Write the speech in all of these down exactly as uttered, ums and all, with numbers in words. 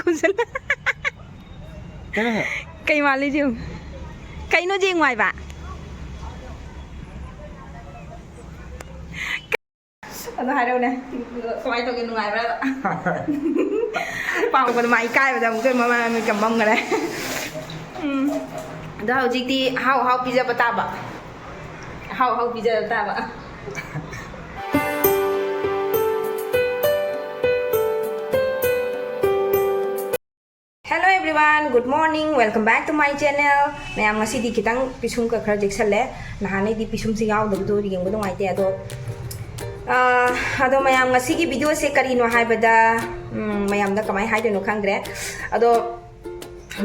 ꯈꯨꯝꯖꯜꯂ꯫ ꯀꯩꯅꯣ? ꯀꯩ ꯃꯥꯜꯂꯤ ꯌꯦꯡꯉꯨ꯫ ꯀꯩꯅꯣ ꯌꯦꯡꯉꯨ ꯍꯥꯏꯕ? ꯑꯗꯣ ꯍꯥꯏꯔꯛꯎꯅꯦ, ꯀꯃꯥꯏꯅ ꯇꯧꯒꯦ, ꯅꯨꯡꯉꯥꯏꯕ꯭ꯔꯥꯕ? ꯄꯥꯎ ꯄꯥꯕꯗ ꯃꯥ ꯏꯀꯥꯏꯕꯗ ꯑꯃꯨꯛꯀ ꯃꯃꯥꯏ ꯃꯃꯤꯠꯀ ꯃꯝꯈꯔꯦ꯫ ꯎꯝ꯫ ꯑꯗꯣ ꯍꯧꯖꯤꯛꯇꯤ ꯑꯍꯥꯎ ꯑꯍꯥꯎ ꯄꯤꯖꯕ ꯇꯥꯕ꯫ ꯑꯍꯥꯎ ꯑꯍꯥꯎ ꯄꯤꯖꯕ ꯇꯥꯕ꯫ Hello everyone, good morning, welcome back to my channel. ꯃꯌꯥꯝ, ꯉꯁꯤꯗꯤ ꯈꯤꯇꯪ ꯄꯤꯁꯨꯝꯒ ꯈꯔ ꯆꯦꯛꯁꯜꯂꯦ꯫ ꯅꯍꯥꯟꯉꯩꯗꯤ ꯄꯤꯁꯨꯝꯁꯦ ꯌꯥꯎꯗꯕꯗꯣ ꯌꯦꯡꯕ ꯅꯨꯡꯉꯥꯏꯇꯦ꯫ ꯑꯗꯣ, ꯑꯥ, ꯑꯗꯣ ꯃꯌꯥꯝ, ꯉꯁꯤꯒꯤ videoꯁꯦ ꯀꯔꯤꯅꯣ ꯍꯥꯏꯕꯗ, ꯎꯝ, ꯃꯌꯥꯝꯗ ꯀꯃꯥꯏꯅ ꯍꯥꯏꯗꯣꯏꯅꯣ ꯈꯪꯗ꯭ꯔꯦ꯫ ꯑꯗꯣ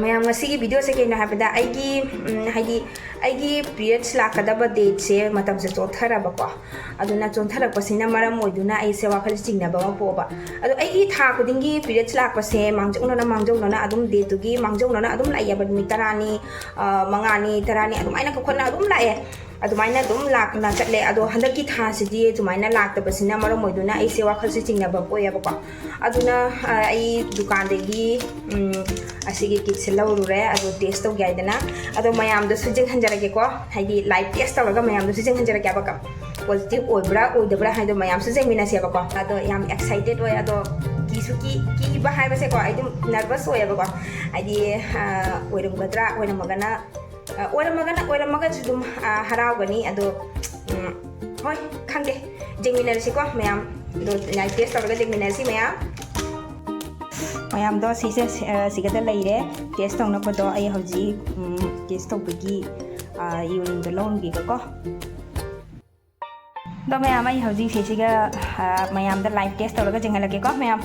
ꯃꯌꯥꯝ, ꯉꯁꯤꯒꯤ videoꯁꯦ ꯀꯩꯅꯣ ꯍꯥꯏꯕꯗ, ꯑꯩꯒꯤ, ꯎꯝ, ꯍꯥꯏꯗꯤ, ꯑꯩꯒꯤ periods ꯂꯥꯛꯀꯗꯕ dateꯁꯦ ꯃꯇꯝꯁꯦ ꯆꯣꯟꯊꯔꯕꯀꯣ꯫ ꯑꯗꯨꯅ ꯆꯣꯟꯊꯔꯛꯄꯁꯤꯅ ꯃꯔꯝ ꯑꯣꯏꯗꯨꯅ ꯑꯩꯁꯦ ꯋꯥꯈꯜ ꯆꯤꯡꯅꯕ ꯑꯃ ꯄꯣꯛꯑꯕ꯫ ꯑꯗꯣ ꯑꯩꯒꯤ ꯊꯥ ꯈꯨꯗꯤꯡꯒꯤ periods ꯂꯥꯛꯄꯁꯦ ꯃꯥꯡꯖꯧꯅꯅ, ꯃꯥꯡꯖꯧꯅꯅ ꯑꯗꯨꯝ dateꯇꯨꯒꯤ ꯃꯥꯡꯖꯧꯅꯅ ꯑꯗꯨꯝ ꯂꯥꯛꯑꯦꯕ꯫ ꯅꯨꯃꯤꯠ ꯇꯔꯥꯅꯤ, ꯑ, ꯃꯉꯥꯅꯤ, ꯇꯔꯥꯅꯤ ꯑꯗꯨꯃꯥꯏꯅ ꯀꯛꯈꯠꯅ ꯑꯗꯨꯝ ꯂꯥꯛꯑꯦ꯫ ꯑꯗꯨꯃꯥꯏꯅ ꯑꯗꯨꯝ ꯂꯥꯛꯅ ꯆꯠꯂꯦ꯫ ꯑꯗꯣ ꯍꯟꯗꯛꯀꯤ ꯊꯥꯁꯤꯗꯤ ꯑꯗꯨꯃꯥꯏꯅ ꯂꯥꯛꯇꯕꯁꯤꯅ ꯃꯔꯝ ꯑꯣꯏꯗꯨꯅ ꯑꯩꯁꯦ ꯋꯥꯈꯜꯁꯦ ꯆꯤꯡꯅꯕ ꯄꯣꯛꯑꯦꯕꯀꯣ꯫ ꯑꯗꯨꯅ, ꯑ, ꯑꯩ ꯗꯨꯀꯥꯟꯗꯒꯤ, ꯎꯝ, ꯑꯁꯤꯒꯤ kitꯁꯦ ꯂꯧꯔꯨꯔꯦ, ꯑꯗꯣ test ꯇꯧꯒꯦ ꯍꯥꯏꯗꯅ꯫ ꯑꯗꯣ ꯃꯌꯥꯝꯗꯁꯨ ꯌꯦꯡꯍꯟꯖꯔꯒꯦꯀꯣ, ꯍꯥꯏꯗꯤ live test ꯇꯧꯔꯒ ꯃꯌꯥꯝꯗꯁꯨ ꯌꯦꯡꯍꯟꯖꯔꯛꯀꯦꯕꯀꯣ, positive ꯑꯣꯏꯕ꯭ꯔꯥ ꯑꯣꯏꯗꯕ꯭ꯔꯥ ꯍꯥꯏꯗꯣ ꯃꯌꯥꯝꯁꯨ ꯌꯦꯡꯃꯤꯟꯅꯁꯦꯕꯀꯣ꯫ ꯑꯗꯣ ꯌꯥꯝ excited ꯑꯣꯏ꯫ ꯑꯗꯣ ꯀꯤꯁꯨ ꯀꯤ, ꯀꯤꯕ ꯍꯥꯏꯕꯁꯦꯀꯣ, ꯑꯩ ꯑꯗꯨꯝ nervous ꯑꯣꯏꯌꯦꯕꯀꯣ, ꯍꯥꯏꯗꯤ, ꯑ, ꯑꯣꯏꯔꯝꯒꯗ꯭ꯔꯥ, ꯑꯣꯏꯔꯝꯃꯒꯅ ꯑ, ꯑꯣꯏꯔꯝꯃꯒꯅ, ꯑꯣꯏꯔꯝꯃꯒꯁꯨ ꯑꯗꯨꯝ, ꯑ, ꯍꯔꯥꯎꯒꯅꯤ꯫ ꯑꯗꯣ, ꯎꯝ, ꯍꯣꯏ, ꯈꯪꯗꯦ, ꯌꯦꯡꯃꯤꯟꯅꯔꯁꯤꯀꯣ ꯃꯌꯥꯝ꯫ ꯑꯗꯣ live test ꯇꯧꯔꯒ ꯌꯦꯡꯃꯤꯟꯅꯔꯁꯤ ꯃꯌꯥꯝ꯫ ꯃꯌꯥꯝꯗꯣ ꯁꯤꯁꯦ, ꯑ, ꯁꯤꯒꯗ ꯂꯩꯔꯦ꯫ Test ꯇꯧꯅꯕꯗꯣ ꯑꯩ ꯍꯧꯖꯤꯛ, ꯎꯝ, test ꯇꯧꯕꯒꯤ, ꯑ, ꯌꯣꯟꯗꯣ ꯂꯧꯔꯨꯒꯦꯕꯀꯣ꯫ ꯑꯗꯣ ꯃꯌꯥꯝ, ꯑꯩ ꯍꯧꯖꯤꯛ ꯁꯤꯁꯤꯒ, ꯑ, ꯃꯌꯥꯝꯗ live test ꯇꯧꯔꯒ ꯆꯦꯡꯍꯜꯂꯛꯀꯦꯀꯣ ꯃꯌꯥꯝ꯫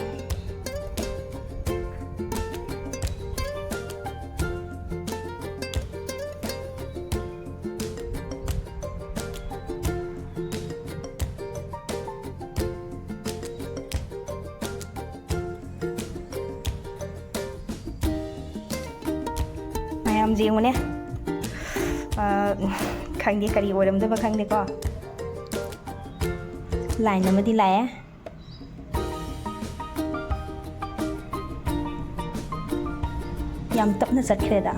ꯃꯌꯥꯝ ꯌꯦꯡꯉꯨꯅꯦ꯫ ꯑ, ꯈꯪꯗꯦ, ꯀꯔꯤ ꯑꯣꯏꯔꯝꯗꯣꯏꯕ ꯈꯪꯗꯦꯀꯣ꯫ Line ꯑꯃꯗꯤ ꯂꯥꯛꯑꯦ꯫ ꯌꯥꯝ ꯇꯞꯅ ꯆꯠꯈ꯭ꯔꯦꯗ꯫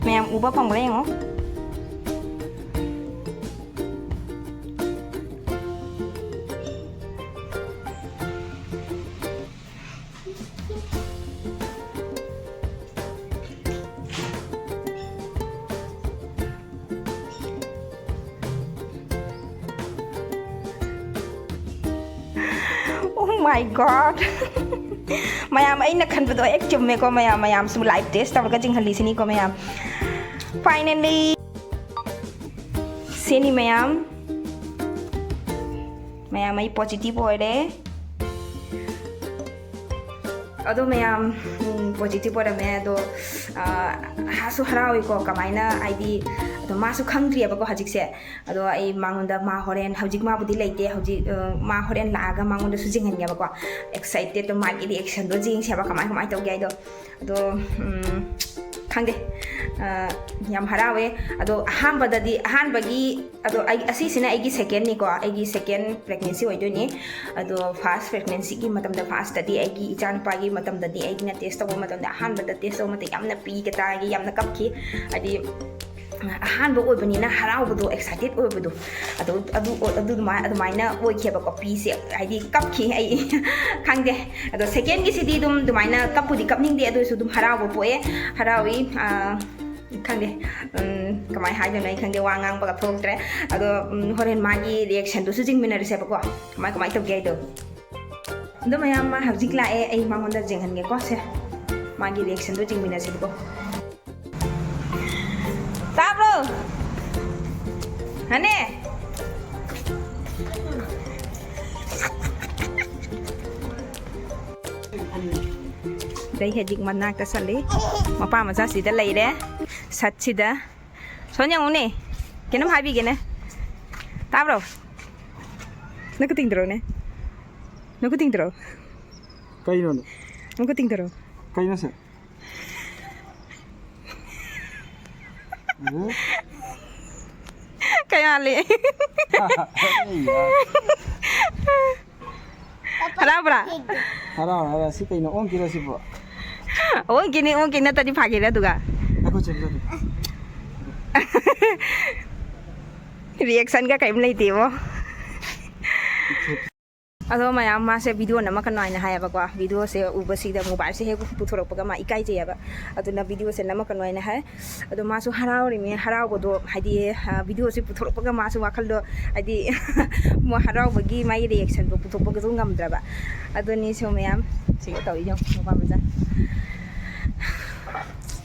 ꯃꯌꯥꯝ ꯎꯕ ꯐꯪꯕ꯭ꯔꯥ ꯌꯦꯡꯉꯣ꯫ Oh my God! ꯃꯌꯥꯝ, ꯑꯩꯅ ꯈꯟꯕꯗꯣ ꯍꯦꯛ ꯆꯨꯝꯃꯦꯀꯣ ꯃꯌꯥꯝ꯫ ꯃꯌꯥꯝꯁꯨ live test ꯇꯧꯔꯒ ꯆꯤꯡꯍꯜꯂꯤꯁꯤꯅꯤꯀꯣ ꯃꯌꯥꯝ꯫ Finally! ꯁꯤꯅꯤ ꯃꯌꯥꯝ꯫ ꯃꯌꯥꯝ, ꯑꯩ positive ꯑꯣꯏꯔꯦ꯫ ꯑꯗꯣ ꯃꯌꯥꯝ, ꯎꯝ, positive ꯑꯣꯏꯔꯝꯃꯦ꯫ ꯑꯗꯣ, ꯑ, ꯍꯥꯁꯨ ꯍꯔꯥꯎꯏꯀꯣ, ꯀꯃꯥꯏꯅ, ꯍꯥꯏꯗꯤ, ꯑꯗꯣ ꯃꯥꯁꯨ ꯈꯪꯗ꯭ꯔꯤꯑꯕꯀꯣ ꯍꯧꯖꯤꯛꯁꯦ꯫ ꯑꯗꯣ ꯑꯩ ꯃꯉꯣꯟꯗ, ꯃꯥ ꯍꯣꯔꯦꯟ, ꯍꯧꯖꯤꯛ ꯃꯥꯕꯨꯗꯤ ꯂꯩꯇꯦ, ꯍꯧꯖꯤꯛ, ꯑ, ꯃꯥ ꯍꯣꯔꯦꯟ ꯂꯥꯛꯑꯒ ꯃꯉꯣꯟꯗꯁꯨ ꯌꯦꯡꯍꯟꯒꯦꯕꯀꯣ꯫ Excitedꯇꯣ, ꯃꯥꯒꯤ reactionꯗꯣ ꯌꯦꯡꯁꯦꯕ, ꯀꯃꯥꯏ, ꯀꯃꯥꯏ ꯇꯧꯒꯦ ꯍꯥꯏꯗꯣ꯫ ꯑꯗꯣ, ꯎꯝ, ꯈꯪꯗꯦ꯫ ꯑ, ꯌꯥꯝ ꯍꯔꯥꯎꯋꯦ꯫ ꯑꯗꯣ ꯑꯍꯥꯟꯕꯗꯗꯤ, ꯑꯍꯥꯟꯕꯒꯤ, ꯑꯗꯣ ꯑꯩ, ꯑꯁꯤꯁꯤꯅ ꯑꯩꯒꯤ secondꯅꯤꯀꯣ, ꯑꯩꯒꯤ second pregnancy ꯑꯣꯏꯗꯣꯏꯅꯤ꯫ ꯑꯗꯣ first pregnancyꯒꯤ ꯃꯇꯝꯗ, firstꯇꯗꯤ ꯑꯩꯒꯤ ꯏꯆꯥꯅꯨꯄꯥꯒꯤ ꯃꯇꯝꯗꯗꯤ, ꯑꯩꯒꯤꯅ test ꯇꯧꯕ ꯃꯇꯝꯗ, ꯑꯍꯥꯟꯕꯗ test ꯇꯧꯕ ꯃꯇꯝꯗ ꯌꯥꯝꯅ ꯄꯤꯒ ꯇꯥꯒꯤ, ꯌꯥꯝꯅ ꯀꯞꯈꯤ꯫ ꯍꯥꯏꯗꯤ, ꯑꯍꯥꯟꯕ ꯑꯣꯏꯕꯅꯤꯅ ꯍꯔꯥꯎꯕꯗꯣ, excited ꯑꯣꯏꯕꯗꯣ, ꯑꯗꯨ, ꯑꯗꯨ, ꯑꯗꯨ ꯑꯗꯨꯃꯥꯏ-, ꯑꯗꯨꯃꯥꯏꯅ ꯑꯣꯏꯈꯤꯕꯀꯣ꯫ ꯄꯤꯁꯦ, ꯍꯥꯏꯗꯤ, ꯀꯞꯈꯤ ꯑꯩ꯫ ꯈꯪꯗꯦ꯫ ꯑꯗꯣ secondꯒꯤꯁꯤꯗꯤ ꯑꯗꯨꯝ ꯑꯗꯨꯃꯥꯏꯅ ꯀꯞꯄꯨꯗꯤ ꯀꯞꯅꯤꯡꯗꯦ, ꯑꯗꯨ ꯑꯣꯏꯔꯁꯨ ꯑꯗꯨꯝ ꯍꯔꯥꯎꯕ ꯄꯣꯛꯑꯦ, ꯍꯔꯥꯎꯏ꯫ ꯑꯥ, ꯈꯪꯗꯦ, ꯎꯝ, ꯀꯃꯥꯏ ꯍꯥꯏꯗꯣꯏꯅꯣ ꯑꯩ ꯈꯪꯗꯦ, ꯋꯥ ꯉꯥꯡꯕꯒ ꯊꯣꯛꯇ꯭ꯔꯦ꯫ ꯑꯗꯣ, ꯎꯝ, ꯍꯣꯔꯦꯟ ꯃꯥꯒꯤ reactionꯗꯨꯁꯨ ꯌꯦꯡꯃꯤꯟꯅꯔꯁꯦꯕꯀꯣ, ꯀꯃꯥꯏ, ꯀꯃꯥꯏ ꯇꯧꯒꯦ ꯍꯥꯏꯗꯣ꯫ ꯑꯗꯣ ꯃꯌꯥꯝ, ꯃꯥ ꯍꯧꯖꯤꯛ ꯂꯥꯛꯑꯦ, ꯑꯩ ꯃꯉꯣꯟꯗ ꯌꯦꯡꯍꯟꯒꯦꯀꯣ꯫ ꯁꯦ, ꯃꯥꯒꯤ reactionꯗꯣ ꯌꯦꯡꯃꯤꯟꯅꯁꯦꯕꯀꯣ꯫ ꯇꯥꯕ꯭ꯔꯣ? ꯍꯅꯦ? ꯑꯗꯩ ꯍꯧꯖꯤꯛ ꯃꯅꯥꯛꯇ ꯆꯠꯂꯤ꯫ ꯃꯄꯥ ꯃꯆꯥꯁꯤꯗ ꯂꯩꯔꯦ꯫ ꯁꯠꯁꯤꯗ꯫ ꯁꯣꯟ ꯌꯦꯡꯉꯨꯅꯦ꯫ ꯀꯩꯅꯣꯝ ꯍꯥꯏꯕꯤꯒꯦꯅꯦ꯫ ꯇꯥꯕ꯭ꯔꯣ? ꯅꯈꯨꯠ ꯇꯤꯡꯗ꯭ꯔꯣꯅꯦ? ꯅꯈꯨꯠ ꯇꯤꯡꯗ꯭ꯔꯣ? ꯀꯩꯅꯣꯅꯦ? ꯅꯈꯨꯠ ꯇꯤꯡꯗ꯭ꯔꯣ? ꯀꯩꯅꯣ ꯁꯦ? ꯎꯝ? ꯀꯌꯥ ꯂꯩ? ꯑꯩ ꯌꯥ-, ꯍꯔꯥꯎꯕ꯭ꯔꯥ? ꯍꯔꯥꯎ ꯍꯔꯥꯎ, ꯁꯤ ꯀꯩꯅꯣ, ꯑꯣꯟꯈꯤꯔ ꯁꯤꯕꯣ? ꯑꯣꯟꯈꯤꯅꯤ, ꯑꯣꯟꯈꯤ ꯅꯠꯇ꯭ꯔꯗꯤ ꯐꯥꯒꯤꯔ ꯑꯗꯨꯒ? ꯉꯥꯏꯈꯣ, ꯆꯦ, ꯆꯦ꯫ ꯔꯤꯌꯦꯛꯁꯟꯒ ꯀꯔꯤꯝ ꯂꯩꯇꯦꯕꯣ꯫ ꯑꯗꯣ ꯃꯌꯥꯝ, ꯃꯥꯁꯦ ꯚꯤꯗꯤꯑꯣ ꯅꯝꯃꯛꯀꯅꯨ ꯍꯥꯏꯅ ꯍꯥꯏꯌꯦꯕꯀꯣ꯫ ꯚꯤꯗꯤꯑꯣꯁꯦ ꯎꯕꯁꯤꯗ ꯃꯣꯕꯥꯏꯜꯁꯦ ꯍꯦꯛ ꯄꯨꯊꯣꯔꯛꯄꯒ ꯃꯥ ꯏꯀꯥꯏꯖꯩꯌꯦꯕ꯫ ꯑꯗꯨꯅ ꯚꯤꯗꯤꯑꯣꯁꯦ ꯅꯝꯃꯛꯀꯅꯨ ꯍꯥꯏꯅ ꯍꯥꯏ꯫ ꯑꯗꯣ ꯃꯥꯁꯨ ꯍꯔꯥꯎꯔꯤꯅꯦ, ꯍꯔꯥꯎꯕꯗꯣ ꯍꯥꯏꯗꯤ, ꯑ, ꯚꯤꯗꯤꯑꯣꯁꯦ ꯄꯨꯊꯣꯔꯛꯄꯒ ꯃꯥꯁꯨ ꯋꯥꯈꯜꯗꯣ ꯍꯥꯏꯗꯤ ꯃꯣꯏ ꯍꯔꯥꯎꯕꯒꯤ ꯃꯥꯒꯤ ꯔꯤꯌꯦꯛꯁꯟꯗꯣ ꯄꯨꯊꯣꯛꯄꯒꯁꯨ ꯉꯝꯗ꯭ꯔꯕ꯫ ꯑꯗꯨꯅꯤ ꯁꯣ ꯃꯌꯥꯝ ꯁꯤꯒ ꯇꯧꯔꯤ ꯌꯦꯡꯉꯣ, ꯅꯨꯄꯥ ꯃꯆꯥ꯫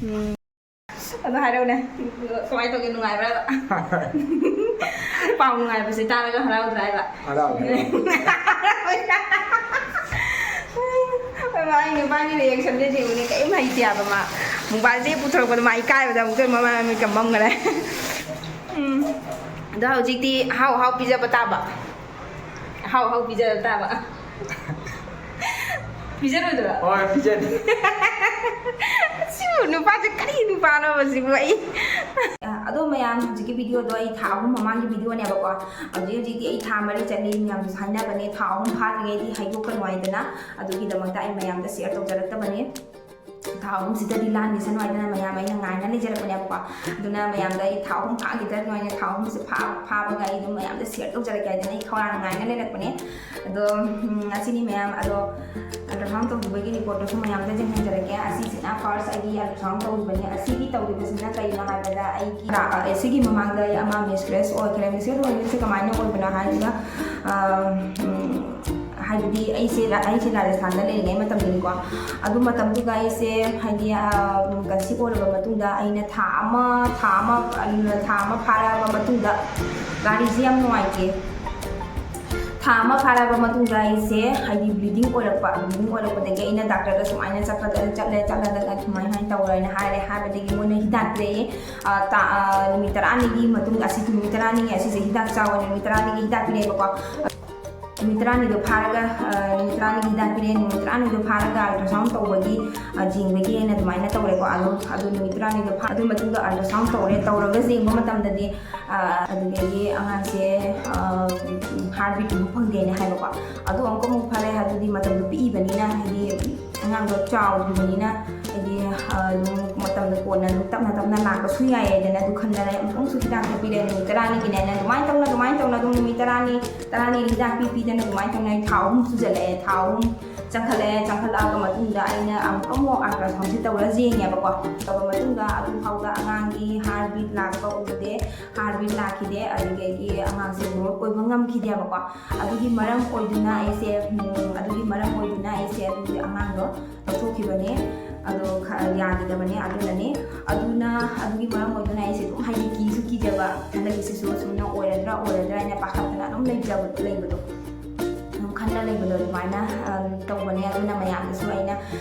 ꯎꯝ꯫ ꯑꯗꯣ ꯍꯥꯏꯔꯛꯎꯅꯦ, ꯀꯃꯥꯏꯅ ꯇꯧꯒꯦ, ꯅꯨꯡꯉꯥꯏꯕ꯭ꯔꯥꯕ? ꯄꯥꯎ ꯅꯨꯡꯉꯥꯏꯕꯁꯦ ꯇꯥꯔꯒ ꯍꯔꯥꯎꯗ꯭ꯔꯥ ꯍꯥꯏꯕ? ꯍꯔꯥꯎꯋꯦ, ꯍꯔꯥꯎꯋꯦ꯫ ꯑꯩ ꯅꯨꯄꯥꯒꯤ ꯔꯤꯌꯦꯛꯁꯟꯁꯦ ꯌꯦꯡꯉꯨꯅꯦ, ꯀꯔꯤꯝ ꯍꯩꯇꯦ ꯍꯥꯏꯕ ꯃꯥ꯫ ꯃꯣꯕꯥꯏꯜꯁꯦ ꯄꯨꯊꯣꯔꯛꯄꯗ ꯃꯥ ꯏꯀꯥꯏꯕꯗ ꯑꯃꯨꯛꯇ ꯃꯃꯥꯏ ꯃꯃꯤꯠꯀ ꯃꯝꯈꯔꯦ꯫ ꯎꯝ꯫ ꯑꯗꯣ ꯍꯧꯖꯤꯛꯇꯤ ꯑꯍꯥꯎ ꯑꯍꯥꯎ ꯄꯤꯖꯕ ꯇꯥꯕ꯫ ꯑꯍꯥꯎ ꯑꯍꯥꯎ ꯄꯤꯖꯕ ꯇꯥꯕ꯫ ꯄꯤꯖꯔꯣꯏꯗ꯭ꯔꯣ? ꯍꯣꯏ, ꯄꯤꯖꯅꯤ꯫ ꯁꯤꯕꯨ ꯅꯨꯄꯥꯁꯦ ꯀꯔꯤ ꯅꯨꯄꯥꯅꯣꯕ ꯁꯤꯕꯨ ꯑꯩ? ꯑꯗꯣ ꯃꯌꯥꯝ, ꯍꯧꯖꯤꯛꯀꯤ ꯚꯤꯗꯤꯑꯣꯗꯣ ꯑꯩ ꯊꯥ ꯑꯍꯨꯝ ꯃꯃꯥꯡꯒꯤ ꯚꯤꯗꯤꯑꯣꯅꯦꯕꯀꯣ꯫ ꯍꯧꯖꯤꯛ ꯍꯧꯖꯤꯛꯇꯤ ꯑꯩ ꯊꯥ ꯃꯔꯤ ꯆꯠꯂꯤ, ꯃꯌꯥꯝꯁꯨ ꯍꯥꯏꯅꯕꯅꯦ, ꯊꯥ ꯑꯍꯨꯝ ꯐꯥꯗ꯭ꯔꯤꯉꯩꯗꯤ ꯍꯥꯏꯗꯣꯛꯀꯅꯨ ꯍꯥꯏꯗꯅ꯫ ꯑꯗꯨꯒꯤꯗꯃꯛꯇ ꯑꯩ ꯃꯌꯥꯝꯗ ꯁꯤꯌꯔ ꯇꯧꯖꯔꯛꯇꯕꯅꯦ꯫ ꯊꯥ ꯑꯍꯨꯝꯁꯤꯗꯗꯤ ꯂꯥꯟꯈꯤꯁꯅꯨ ꯍꯥꯏꯗꯅ ꯃꯌꯥꯝ ꯑꯩꯅ ꯉꯥꯏꯅ ꯂꯩꯖꯔꯛꯄꯅꯦꯕꯀꯣ꯫ ꯑꯗꯨꯅ ꯃꯌꯥꯝꯗ ꯑꯩ ꯊꯥ ꯑꯍꯨꯝ ꯐꯥꯈꯤꯗ꯭ꯔꯥ ꯅꯣꯏꯅ ꯊꯥ ꯑꯍꯨꯝꯁꯦ ꯐꯥ-, ꯐꯥꯕꯒ ꯑꯩ ꯑꯗꯨꯝ ꯃꯌꯥꯝꯗ ꯁꯤꯌꯔ ꯇꯧꯖꯔꯛꯀꯦ ꯍꯥꯏꯗꯅ ꯑꯩ ꯈꯧꯔꯥꯡꯅ ꯉꯥꯏꯅ ꯂꯩꯔꯛꯄꯅꯦ꯫ ꯑꯗꯣ, ꯎꯝ, ꯑꯁꯤꯅꯤ ꯃꯌꯥꯝ꯫ ꯑꯗꯣ ꯑꯜꯇ꯭ꯔꯥꯁꯥꯎꯟ ꯇꯧꯈꯤꯕꯒꯤ ꯔꯤꯄꯣꯔꯠꯇꯨꯁꯨ ꯃꯌꯥꯝꯗ ꯌꯦꯡꯍꯟꯖꯔꯛꯀꯦ꯫ ꯑꯁꯤꯁꯤꯅ ꯐꯥꯔꯁ ꯑꯩꯒꯤ ꯑꯜꯇ꯭ꯔꯥꯁꯥꯎꯟ ꯇꯧꯈꯤꯕꯅꯦ꯫ ꯑꯁꯤꯒꯤ ꯇꯧꯈꯤꯕꯁꯤꯅ ꯀꯩꯅꯣ ꯍꯥꯏꯕꯗ ꯑꯩꯒꯤ, ꯑ, ꯁꯤꯒꯤ ꯃꯃꯥꯡꯗ ꯑꯩ ꯑꯃ ꯃꯤꯁꯀ꯭ꯔꯦꯁ ꯑꯣꯏꯈ꯭ꯔꯦ꯫ ꯃꯤꯁꯀ꯭ꯔꯦꯁ ꯑꯣꯏꯕꯁꯦ ꯀꯃꯥꯏꯅ ꯑꯣꯏꯕꯅꯣ ꯍꯥꯏꯔꯒ, ꯑ, ꯎꯝ, ꯍꯥꯏꯕꯗꯤ ꯑꯩꯁꯦ ꯔꯥ-, ꯑꯩꯁꯦ ꯔꯥꯖꯁꯊꯥꯟꯗ ꯂꯩꯔꯤꯉꯩ ꯃꯇꯝꯗꯅꯤꯀꯣ꯫ ꯑꯗꯨ ꯃꯇꯝꯗꯨꯗ ꯑꯩꯁꯦ ꯍꯥꯏꯗꯤ, ꯑ, ꯀꯟꯁꯤꯞ ꯑꯣꯏꯔꯕ ꯃꯇꯨꯡꯗ ꯑꯩꯅ ꯊꯥ ꯑꯃ, ꯊꯥ ꯑꯃ, ꯊꯥ ꯑꯃ ꯐꯥꯔꯛꯑꯕ ꯃꯇꯨꯡꯗ ꯒꯥꯔꯤꯁꯦ ꯌꯥꯝ ꯅꯨꯡꯉꯥꯏꯇꯦ꯫ ꯊꯥ ꯑꯃ ꯐꯥꯔꯛꯑꯕ ꯃꯇꯨꯡꯗ ꯑꯩꯁꯦ ꯍꯥꯏꯗꯤ ꯕ꯭ꯂꯤꯗꯤꯡ ꯑꯣꯏꯔꯛꯄ, ꯕ꯭ꯂꯤꯗꯤꯡ ꯑꯣꯏꯔꯛꯄꯗꯒꯤ ꯑꯩꯅ ꯗꯥꯛꯇꯔꯗ ꯁꯨꯃꯥꯏꯅ ꯆꯠꯄꯗ, ꯆꯠꯂꯦ, ꯆꯠꯂꯒ ꯁꯨꯃꯥꯏꯅ, ꯁꯨꯃꯥꯏꯅ ꯇꯧꯔꯦꯅ ꯍꯥꯏꯔꯦ꯫ ꯍꯥꯏꯕꯗꯒꯤ ꯃꯣꯏꯅ ꯍꯤꯗꯥꯛ ꯄꯤꯔꯛꯑꯦ꯫ ꯑ, ꯇꯥ-, ꯑ, ꯅꯨꯃꯤꯠ ꯇꯔꯥꯅꯤꯒꯤ ꯃꯇꯨꯡꯗ, ꯑꯁꯤ ꯅꯨꯃꯤꯠ ꯇꯔꯥꯅꯤ, ꯑꯁꯤꯁꯦ ꯍꯤꯗꯥꯛ ꯆꯥꯎꯑꯣꯅ ꯅꯨꯃꯤꯠ ꯇꯔꯥꯅꯤꯒꯤ ꯍꯤꯗꯥꯛ ꯄꯤꯔꯛꯑꯦꯕꯀꯣ꯫ ꯅꯨꯃꯤꯠ ꯇꯔꯥꯅꯤꯗꯣ ꯐꯥꯔꯒ, ꯑ, ꯅꯨꯃꯤꯠ ꯇꯔꯥꯅꯤꯒꯤ ꯍꯤꯗꯥꯛ ꯄꯤꯔꯦ, ꯅꯨꯃꯤꯠ ꯇꯔꯥꯅꯤꯗꯣ ꯐꯥꯔꯒ ultrasound ꯇꯧꯕꯒꯤ, ꯑ, ꯌꯦꯡꯕꯒꯤ ꯍꯥꯏꯅ ꯑꯗꯨꯃꯥꯏꯅ ꯇꯧꯔꯦꯀꯣ꯫ ꯑꯗꯨ, ꯑꯗꯨ ꯅꯨꯃꯤꯠ ꯇꯔꯥꯅꯤꯗꯣ ꯐꯥ-, ꯑꯗꯨ ꯃꯇꯨꯡꯗ ultrasound ꯇꯧꯔꯦ, ꯇꯧꯔꯒ ꯌꯦꯡꯕ ꯃꯇꯝꯗꯗꯤ, ꯑ, ꯑꯗꯨꯗꯒꯤ ꯑꯉꯥꯡꯁꯦ, ꯑ, heartbeat ꯑꯃꯨꯛ ꯐꯪꯗꯦꯅ ꯍꯥꯏꯕꯀꯣ꯫ ꯑꯗꯨ ꯑꯃꯨꯛꯀ ꯑꯃꯨꯛ ꯐꯔꯦ, ꯑꯗꯨꯗꯤ ꯃꯇꯝꯗꯣ ꯄꯤꯛꯏꯕꯅꯤꯅ, ꯍꯥꯏꯗꯤ ꯑꯉꯥꯡꯗꯣ ꯆꯥꯎꯗ꯭ꯔꯤꯕꯅꯤꯅ, ꯍꯥꯏꯗꯤ, ꯑ, ꯑꯗꯨꯝ ꯃꯇꯝꯗꯣ ꯀꯣꯟꯅ ꯑꯗꯨꯝ ꯇꯞꯅ ꯇꯞꯅ ꯂꯥꯛꯄꯁꯨ ꯌꯥꯏꯌꯦꯗꯅ, ꯑꯗꯨ ꯈꯟꯗꯅ ꯑꯃꯨꯛꯁꯨ ꯍꯤꯗꯥꯛꯇꯣ ꯄꯤꯔꯦ, ꯅꯨꯃꯤꯠ ꯇꯔꯥꯅꯤꯒꯤꯅꯦꯅ꯫ ꯑꯗꯨꯃꯥꯏꯅ ꯇꯧꯅ, ꯑꯗꯨꯃꯥꯏꯅ ꯇꯧꯅ ꯑꯗꯨꯝ ꯅꯨꯃꯤꯠ ꯇꯔꯥꯅꯤ, ꯇꯔꯥꯅꯤꯒꯤ ꯍꯤꯗꯥꯛ ꯄꯤ ꯄꯤꯗꯅ ꯑꯗꯨꯃꯥꯏꯅ ꯇꯧꯅ ꯑꯩ ꯊꯥ ꯑꯍꯨꯝ ꯁꯨꯖꯜꯂꯛꯑꯦ꯫ ꯊꯥ ꯑꯍꯨꯝ ꯆꯪꯈꯠꯂꯛꯑꯦ꯫ ꯆꯪꯈꯠꯂꯛꯑꯕ ꯃꯇꯨꯡꯗ ꯑꯩꯅ ꯑꯃꯨꯛ ꯑꯃꯨꯛ ultrasoundꯁꯦ ꯇꯧꯔ ꯌꯦꯡꯉꯦꯕꯀꯣ꯫ ꯇꯧꯔꯕ ꯃꯇꯨꯡꯗ ꯑꯗꯨ ꯐꯥꯎꯗ ꯑꯉꯥꯡꯒꯤ heartbeat ꯂꯥꯛꯄ ꯎꯗꯦ, heartbeat ꯂꯥꯛꯈꯤꯗꯦ, ꯑꯗꯨꯗꯒꯤ ꯑꯉꯥꯡꯁꯦ growth ꯑꯣꯏꯕ ꯉꯝꯈꯤꯗꯦꯕꯀꯣ꯫ ꯑꯗꯨꯒꯤ ꯃꯔꯝ ꯑꯣꯏꯗꯨꯅ ꯑꯩꯁꯦ, ꯎꯝ, ꯑꯗꯨꯒꯤ ꯃꯔꯝ ꯑꯣꯏꯗꯨꯅ ꯑꯩꯁꯦ ꯑꯗꯨꯒꯤ ꯑꯉꯥꯡꯗꯣ ꯂꯧꯊꯣꯛꯈꯤꯕꯅꯦ꯫ ꯑꯗꯣ ꯈ-, ꯌꯥꯈꯤꯗꯕꯅꯦ꯫ ꯑꯗꯨꯅꯅꯦ, ꯑꯗꯨꯅ, ꯑꯗꯨꯒꯤ ꯃꯔꯝ ꯑꯣꯏꯗꯨꯅ ꯑꯩꯁꯦ ꯑꯗꯨꯝ, ꯍꯥꯏꯗꯤ, ꯀꯤꯁꯨ ꯀꯤꯖꯕ, ꯍꯟꯗꯛꯀꯤꯁꯤꯁꯨ ꯁꯨꯝꯅ ꯑꯣꯏꯔꯗ꯭ꯔꯥ ꯑꯣꯏꯔꯗ꯭ꯔꯥ ꯍꯥꯏꯅ ꯄꯥꯈꯠꯇꯅ ꯑꯗꯨꯝ ꯂꯩꯖꯕ, ꯂꯩꯕꯗꯣ꯫ ꯑꯗꯨꯝ ꯈꯟꯅ ꯂꯩꯕꯗꯣ ꯑꯗꯨꯃꯥꯏꯅ, ꯑꯝ, ꯇꯧꯕꯅꯦ꯫ ꯑꯗꯨꯅ ꯃꯌꯥꯝꯗꯁꯨ ꯑꯩꯅ,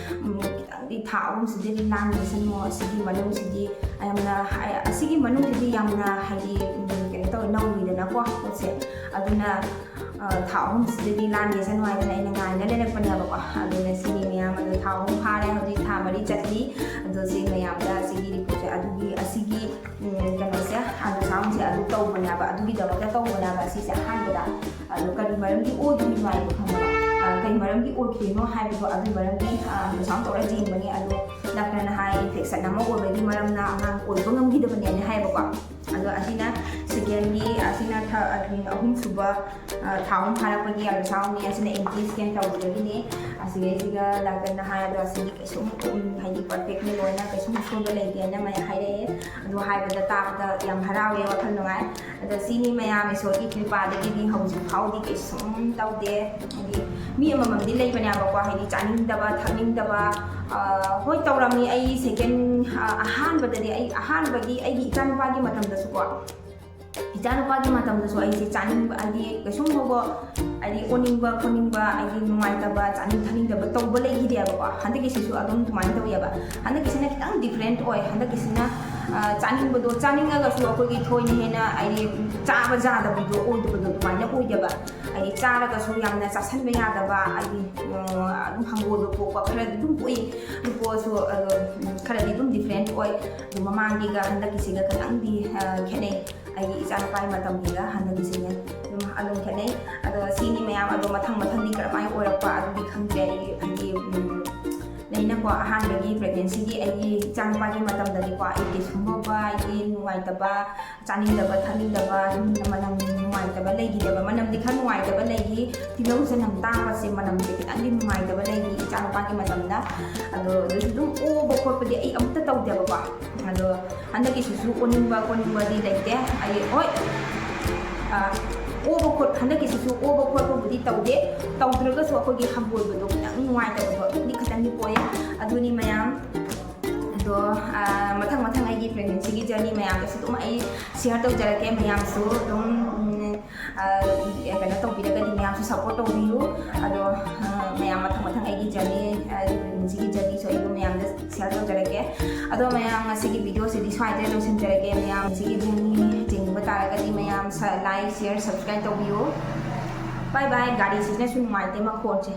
ꯎꯝ, ꯈꯤꯇꯪꯗꯤ ꯊꯥ ꯑꯍꯨꯝꯁꯤꯗꯤ ꯂꯥꯡꯈꯤꯁꯅꯨ, ꯑꯁꯤꯒꯤ ꯃꯅꯨꯡꯁꯤꯗꯤ ꯌꯥꯝꯅ ꯍꯥꯏ-, ꯑꯁꯤꯒꯤ ꯃꯅꯨꯡꯁꯤꯗꯤ ꯌꯥꯝꯅ, ꯍꯥꯏꯗꯤ, ꯎꯝ, ꯀꯩꯅꯣ ꯇꯧꯋꯦ, ꯅꯧꯔꯤꯗꯅꯀꯣ ꯄꯣꯠꯁꯦ꯫ ꯑꯗꯨꯅ, ꯑ, ꯊꯥ ꯑꯍꯨꯝꯁꯤꯗꯗꯤ ꯂꯥꯡꯈꯤꯁꯅꯨ ꯍꯥꯏꯗꯅ ꯑꯩꯅ ꯉꯥꯏꯅ ꯂꯩꯔꯛꯄꯅꯦꯕꯀꯣ꯫ ꯑꯗꯨꯅ ꯁꯤꯅꯤ ꯃꯌꯥꯝ, ꯑꯗꯣ ꯊꯥ ꯑꯍꯨꯝ ꯐꯥꯔꯦ, ꯍꯧꯖꯤꯛ ꯊꯥ ꯃꯔꯤ ꯆꯠꯂꯤ꯫ ꯑꯗꯣ ꯁꯤ ꯃꯌꯥꯝꯗ ꯑꯁꯤꯒꯤ report-ꯁꯦ, ꯑꯗꯨꯒꯤ, ꯑꯁꯤꯒꯤ, ꯎꯝ, ꯀꯩꯅꯣꯁꯦ, ultrasound-ꯁꯦ ꯑꯗꯨ ꯇꯧꯕꯅꯦꯕ, ꯑꯗꯨꯒꯤꯗꯃꯛꯇ ꯇꯧꯕꯅꯦꯕ ꯁꯤꯁꯦ ꯑꯍꯥꯟꯕꯗ꯫ ꯑꯗꯣ ꯀꯔꯤ ꯃꯔꯝꯒꯤ ꯑꯣꯏꯗꯣꯏꯅꯣ ꯍꯥꯏꯕꯗꯣ ꯈꯪꯉꯕ? ꯑ, ꯀꯔꯤ ꯃꯔꯝꯒꯤ ꯑꯣꯏꯈ꯭ꯔꯤꯅꯣ ꯍꯥꯏꯕꯗꯣ, ꯑꯗꯨꯒꯤ ꯃꯔꯝꯒꯤ, ꯑ, ultrasound ꯇꯧꯔ ꯌꯦꯡꯕꯅꯦ꯫ ꯑꯗꯣ ꯗꯥꯛꯇꯔꯅ ꯍꯥꯏ, infection ꯑꯃ ꯑꯣꯏꯕꯒꯤ ꯃꯔꯝꯅ ꯑꯉꯥꯡ ꯑꯣꯏꯕ ꯉꯝꯈꯤꯗꯕꯅꯦꯅ ꯍꯥꯏꯌꯦꯕꯀꯣ꯫ ꯑꯗꯣ ꯑꯁꯤꯅ second-ꯒꯤ, ꯑꯁꯤꯅ ꯊ-, ꯑꯍꯨꯝꯁꯨꯕ, ꯑ, ꯊꯥ ꯑꯍꯨꯝ ꯐꯥꯔꯛꯄꯒꯤ ultrasound-ꯅꯤ, ꯑꯁꯤꯅ M T scan ꯇꯧꯕꯗꯒꯤꯅꯤ꯫ ꯑꯁꯤꯒꯩꯁꯤꯒ ꯗꯥꯛꯇꯔꯅ ꯍꯥꯏ, ꯑꯗꯣ ꯑꯁꯤꯗꯤ ꯀꯩꯁꯨꯝ, ꯎꯝ, ꯍꯥꯏꯗꯤ perfect-ꯅꯤ ꯂꯣꯏꯅ, ꯀꯩꯁꯨꯝ ꯑꯁꯣꯏꯕ ꯂꯩꯇꯦꯅ ꯃꯌꯥꯝ ꯍꯥꯏꯔꯛꯑꯦ꯫ ꯑꯗꯨ ꯍꯥꯏꯕꯗ, ꯇꯥꯕꯗ ꯌꯥꯝ ꯍꯔꯥꯎꯋꯦ, ꯋꯥꯈꯜ ꯅꯨꯡꯉꯥꯏ꯫ ꯑꯗꯣ ꯁꯤꯅꯤ ꯃꯌꯥꯝ, ꯏꯁꯣꯔꯒꯤ ꯀ꯭ꯔꯤꯄꯥꯗꯒꯤꯗꯤ ꯍꯧꯖꯤꯛ ꯐꯥꯎꯗꯤ ꯀꯩꯁꯨꯝ ꯇꯧꯗꯦ꯫ ꯍꯥꯏꯗꯤ ꯃꯤ ꯑꯃꯃꯝꯗꯤ ꯂꯩꯕꯅꯦꯕꯀꯣ, ꯍꯥꯏꯗꯤ ꯆꯥꯅꯤꯡꯗꯕ, ꯊꯛꯅꯤꯡꯗꯕ, ꯑ, ꯍꯣꯏ ꯇꯧꯔꯝꯃꯤ꯫ ꯑꯩ second, ꯑ, ꯑꯍꯥꯟꯕꯗꯗꯤ, ꯑꯩ ꯑꯍꯥꯟꯕꯒꯤ ꯑꯩꯒꯤ ꯏꯆꯥꯅꯨꯄꯥꯒꯤ ꯃꯇꯝꯗꯁꯨꯀꯣ, ꯏꯆꯥꯅꯨꯄꯥꯒꯤ ꯃꯇꯝꯗꯁꯨ ꯑꯩꯁꯦ ꯆꯥꯅꯤꯡꯕ, ꯍꯥꯏꯗꯤ ꯀꯩꯁꯨꯝ ꯐꯥꯎꯕ, ꯍꯥꯏꯗꯤ ꯑꯣꯅꯤꯡꯕ ꯈꯣꯠꯅꯤꯡꯕ, ꯍꯥꯏꯗꯤ ꯅꯨꯡꯉꯥꯏꯇꯕ, ꯆꯥꯅꯤꯡ ꯊꯛꯅꯤꯡꯗꯕ ꯇꯧꯕ ꯂꯩꯈꯤꯗꯦꯕꯀꯣ꯫ ꯍꯟꯗꯛꯀꯤꯁꯤꯁꯨ ꯑꯗꯨꯝ ꯑꯗꯨꯃꯥꯏꯅ ꯇꯧꯋꯦꯕ꯫ ꯍꯟꯗꯛꯀꯤꯁꯤꯅ ꯈꯤꯇꯪ different ꯑꯣꯏ꯫ ꯍꯟꯗꯛꯀꯤꯁꯤꯅ, ꯆꯥꯅꯤꯡꯕꯗꯣ ꯆꯥꯅꯤꯡꯉꯒꯁꯨ ꯑꯩꯈꯣꯏꯒꯤ ꯊꯣꯏꯅ ꯍꯦꯟꯅ ꯍꯥꯏꯗꯤ ꯆꯥꯕ ꯌꯥꯗꯕꯤꯗꯣ ꯑꯣꯏꯗꯕꯗꯣ ꯑꯗꯨꯃꯥꯏꯅ ꯑꯣꯏꯗꯕ꯫ ꯍꯥꯏꯗꯤ ꯆꯥꯔꯒꯁꯨ ꯌꯥꯝꯅ ꯆꯥꯁꯟꯕ ꯌꯥꯗꯕ, ꯍꯥꯏꯗꯤ ꯑꯗꯨꯝ ꯍꯪꯒꯣꯏꯕ ꯄꯣꯛꯄ ꯈꯔꯗꯤ ꯑꯗꯨꯝ ꯄꯣꯛꯏ꯫ ꯑꯗꯨ ꯄꯣꯛꯑꯁꯨ ꯑꯗꯣ ꯈꯔꯗꯤ ꯑꯗꯨꯝ ꯗꯤꯐ꯭ꯔꯦꯟ ꯑꯣꯏ꯫ ꯑꯗꯨ ꯃꯃꯥꯡꯒꯤꯒ ꯍꯟꯗꯛꯀꯤꯁꯤꯒ ꯈꯤꯇꯪꯗꯤ ꯈꯦꯠꯅꯩ꯫ ꯑꯩꯒꯤ ꯏꯆꯥꯅꯨꯄꯥꯒꯤ ꯃꯇꯝꯒꯤꯒ ꯍꯟꯗꯛꯀꯤꯁꯤꯅꯦ꯫ ꯑꯗꯨꯝ ꯑꯗꯨꯝ ꯈꯦꯠꯅꯩ꯫ ꯑꯗꯣ ꯁꯤꯅꯤ ꯃꯌꯥꯝ꯫ ꯑꯗꯣ ꯃꯊꯪ ꯃꯊꯪꯗꯤ ꯀꯔꯝꯍꯥꯏꯅ ꯑꯣꯏꯔꯛꯄ ꯑꯗꯨꯗꯤ ꯈꯪꯗ꯭ꯔꯦ꯫ ꯑꯩ ꯍꯥꯏꯗꯤ ꯂꯩꯅꯀꯣ, ꯑꯍꯥꯟꯕꯒꯤ ꯄ꯭ꯔꯦꯒꯅꯦꯟꯁꯤꯒꯤ ꯑꯩꯒꯤ ꯏꯆꯥꯅꯨꯄꯥꯒꯤ ꯃꯇꯝꯗꯗꯤꯀꯣ, ꯑꯩ ꯀꯩꯁꯨꯝꯕ ꯍꯥꯏꯗꯤ ꯅꯨꯡꯉꯥꯏꯇꯕ, ꯆꯥꯅꯤꯡꯗꯕ ꯊꯛꯅꯤꯡꯗꯕ, ꯃꯅꯝ ꯅꯨꯡꯉꯥꯏꯇꯕ ꯂꯩꯈꯤꯗꯦꯕ꯫ ꯃꯅꯝꯗꯤ ꯈꯔ ꯅꯨꯡꯉꯥꯏꯇꯕ ꯂꯩꯈꯤ, ꯇꯤꯜꯍꯧ ꯆꯅꯝ ꯇꯥꯕꯁꯦ ꯃꯅꯝꯁꯦ ꯈꯤꯇꯪꯗꯤ ꯅꯨꯡꯉꯥꯏꯇꯕ ꯂꯩꯈꯤ ꯏꯆꯥꯅꯨꯄꯥꯒꯤ ꯃꯇꯝꯗ꯫ ꯑꯗꯣ ꯑꯗꯨꯁꯨ ꯑꯗꯨꯝ ꯑꯣꯕ ꯈꯣꯠꯄꯗꯤ ꯑꯩ ꯑꯃꯨꯛꯇ ꯇꯧꯗꯦꯕꯀꯣ꯫ ꯑꯗꯣ ꯍꯟꯗꯛꯀꯤꯁꯤꯁꯨ ꯑꯣꯅꯤꯡꯕ ꯈꯣꯠꯅꯤꯡꯕꯗꯤ ꯂꯩꯇꯦ꯫ ꯑꯩ ꯍꯣꯏ, ꯑꯣꯕ ꯈꯣꯠ ꯍꯟꯗꯛꯀꯤꯁꯤꯁꯨ ꯑꯣꯕ ꯈꯣꯠꯄꯕꯨꯗꯤ ꯇꯧꯗꯦ꯫ ꯇꯧꯗ꯭ꯔꯒꯁꯨ ꯑꯩꯈꯣꯏꯒꯤ ꯍꯪꯒꯣꯏꯕꯗꯣ ꯈꯤꯇꯪ ꯅꯨꯡꯉꯥꯏꯇꯕꯗꯣ ꯑꯗꯨꯗꯤ ꯈꯤꯇꯪꯗꯤ ꯄꯣꯛꯑꯦ꯫ ꯑꯗꯨꯅꯤ ꯃꯌꯥꯝ꯫ ꯑꯗꯣ ꯃꯊꯪ ꯃꯊꯪ ꯑꯩꯒꯤ ꯄ꯭ꯔꯦꯒꯅꯦꯟꯁꯤꯒꯤ ꯖꯔꯅꯤ ꯃꯌꯥꯝꯗꯁꯨ ꯑꯗꯨꯝ ꯑꯩ ꯁꯤꯌꯔ ꯇꯧꯖꯔꯛꯀꯦ꯫ ꯃꯌꯥꯝꯁꯨ ꯑꯗꯨꯝ ꯀꯩꯅꯣ ꯇꯧꯕꯤꯔꯒꯗꯤ ꯃꯌꯥꯝꯁꯨ ꯁꯞꯄꯣꯔꯠ ꯇꯧꯕꯤꯌꯨ꯫ ꯑꯗꯣ ꯃꯌꯥꯝ ꯃꯊꯪ ꯃꯊꯪ ꯑꯩꯒꯤ ꯖꯔꯅꯤ, ꯑꯩꯒꯤ ꯄ꯭ꯔꯦꯒꯅꯦꯟꯁꯤꯒꯤ ꯖꯔꯅꯤꯁꯨ ꯑꯩ ꯑꯗꯨꯝ ꯃꯌꯥꯝꯗ ꯁꯤꯌꯔ ꯇꯧꯖꯔꯛꯀꯦ꯫ ꯑꯗꯣ ꯃꯌꯥꯝ, ꯉꯁꯤꯒꯤ ꯚꯤꯗꯤꯑꯣꯁꯤꯗꯤ ꯁ꯭ꯋꯥꯏꯗ ꯂꯣꯏꯁꯤꯟꯖꯔꯒꯦ꯫ ꯃꯌꯥꯝ ꯁꯤꯒꯤ ꯖꯔꯅꯤ ꯌꯦꯡꯅꯤꯡꯕ ꯇꯥꯔꯒꯗꯤ ꯃꯌꯥꯝ ꯂꯥꯏꯛ, ꯁꯤꯌꯔ, ꯁꯕꯁꯀ꯭ꯔꯥꯏꯕ ꯇꯧꯕꯤꯌꯨ꯫ ꯕꯥꯏ ꯕꯥꯏ꯫ ꯒꯥꯔꯤꯁꯤꯅꯁꯨ ꯅꯨꯡꯉꯥꯏꯇꯦ ꯃꯈꯣꯟꯁꯦ꯫